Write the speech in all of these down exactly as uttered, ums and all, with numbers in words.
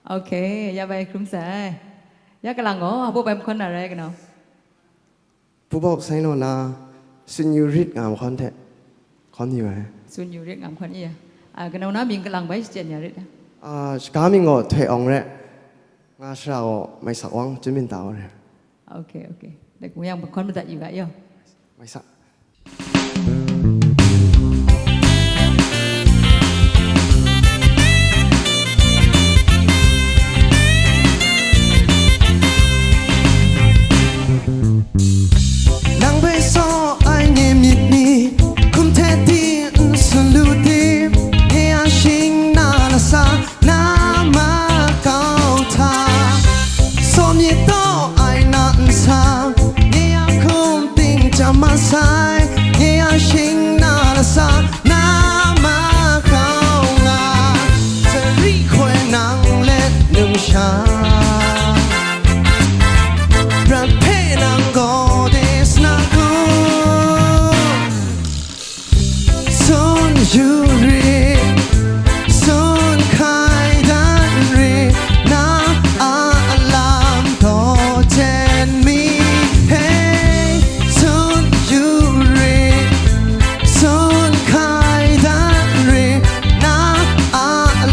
Okay, ya bai hkrum sai. Ya kalang gaw, hpa bai mahkawn na rai kanau? Pubawk sai naw na, Tsun Yu Rit nga mahkawn hte hkawn yu ai. Tsun Yu Rit nga mahkawn i ya. Ah, kanau na mying kalang bai shachyen ya rit. Ah, shaga mying gaw Htoi Awng re, nga shara gaw Mai Sak Wang, Chyum Byin Ta wa re. Okay, okay. Dai hku yang mahkawn madat yu ga yaw. Mai Sak. Nang hpe saw ai ni myit ni, hkum hte ting n tsun lu tim, nye a shing na lasa na makau hta, saw myit taw ai na nsam, nye a hkum ting chyam masai, nye a shing na lasa na makau nga, sari hkoi nang let num sha, prat hpe nang gaw de sna kun. Tsun yu rit, tsun hkai dan rit, na a lam taw jen mi, hey, tsun yu rit, tsun hkai dan rit, na a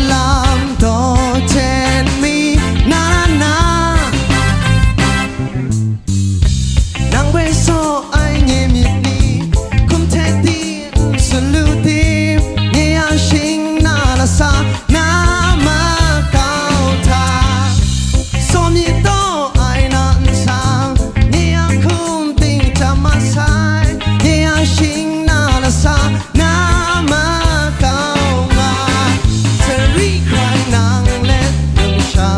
lam taw jen mi, na na na. Nang hpe saw ai nye myit ni, hkum hte ting n tsun lu tim, nye a shing na lasa na makau hta, saw myit taw ai na nsam, nye a hkum ting chyam masai, nye a shing na lasa na makau nga, sari hkrai nang let num sha,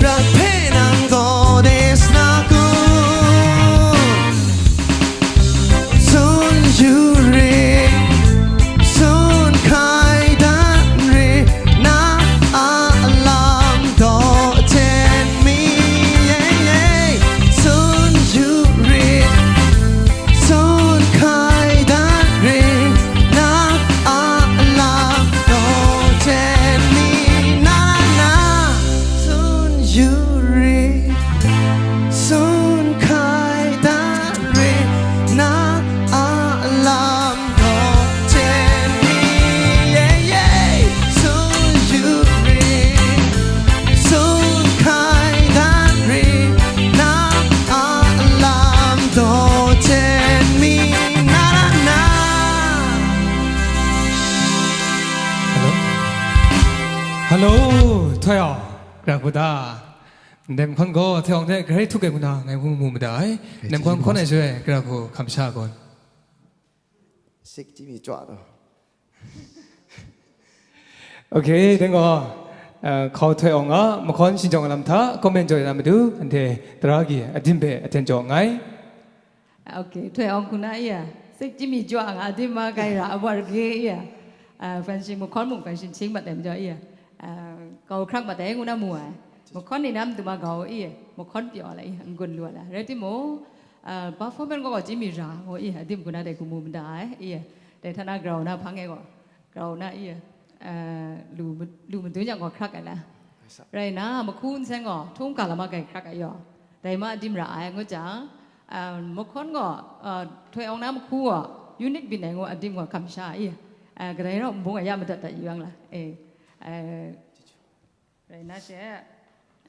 prat hpe nang gaw de sna kun. Tsun yu rit, tsun hkai dan rit, na a lam taw jen mi, ye, ye. Tsun yu rit, tsun hkai dan rit, na a lam taw jen mi, na na na. Tsun yu rit, tsun hkai dan rit, na a lam taw jen mi, ye, ye. Tsun yu rit, tsun hkai dan rit, na a lam taw jen mi, na na na. Hello? Hello, Htoi Awng, gara hku ta? Ndai mahkawn gaw Htoi Awng hte grai htuk ai ngu na ngai mu mu mada ai. Ndai mahkawn hkawn ai shaloi, gara hku hkam sha ai gaw. Sik Chyim Yu Chwa taw. Okay, dai gaw, uh, hkau Htoi Awng a mahkawn shingchawng ai lam hta comment jaw ai lam matu, anhte tara ki adim hpe aten jaw nngai. Okay, Htoi Awng hku na iya, Sik Chyim Yu Chwa nga adim ma gai ra, a wa rage iya, uh, fanshing mahkawn mung fanshing ching mat ai majaw iya, uh, kau hkrak mat ai ngu na mu ai. Mahkawn ni na matu ma gau iya, mahkawn pyaw ai la iya, n-gun lu ai la. Rai timung, uh, performance gaw gaw Chyim Yu Ra ngu iya, adim hku na dai hku mu mada ai iya. Dai hta na grau na hpang e gaw, grau na iya, uh, lu ma-, lu madun yang gaw hkrak ai la. Rai na, mahku nsen gaw, htum ga lama gai hkrak ai yaw. Dai ma adim ra ai, ngut jang, ah, mahkawn gaw, ah, Htoi Awng na mahku gaw, unique byin ai ngu adim gaw hkam sha i, ah, kadai rau nbung a ya madat dat yu yang la, eh, eh, rai na she,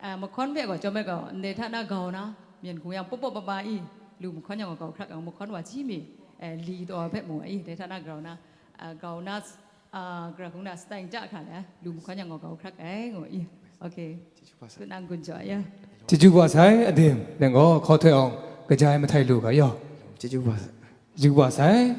ah, mahkawn hpe gaw, chyawm ai gaw, ndai hta na gau na, myen hku yang pawp pawp pa pa i, lu mahkawn yang gaw gau hkrak yang, mahkawn wa ji mi, eh, li taw hpe mu ai, dai hta na grau na, ah, grau na, Ah, gara hku na style ja hkra le, lu mahkawn yang gaw kau hkrak ai, ngu i. Okay. Chyeju kaba sai. Nang gun jaw ya. Chyeju kaba sai, adim, nang gaw hkau Htoi Awng, kaja ai mahtai lu ga yaw. Chyeju kaba sai. Chyeju kaba sai.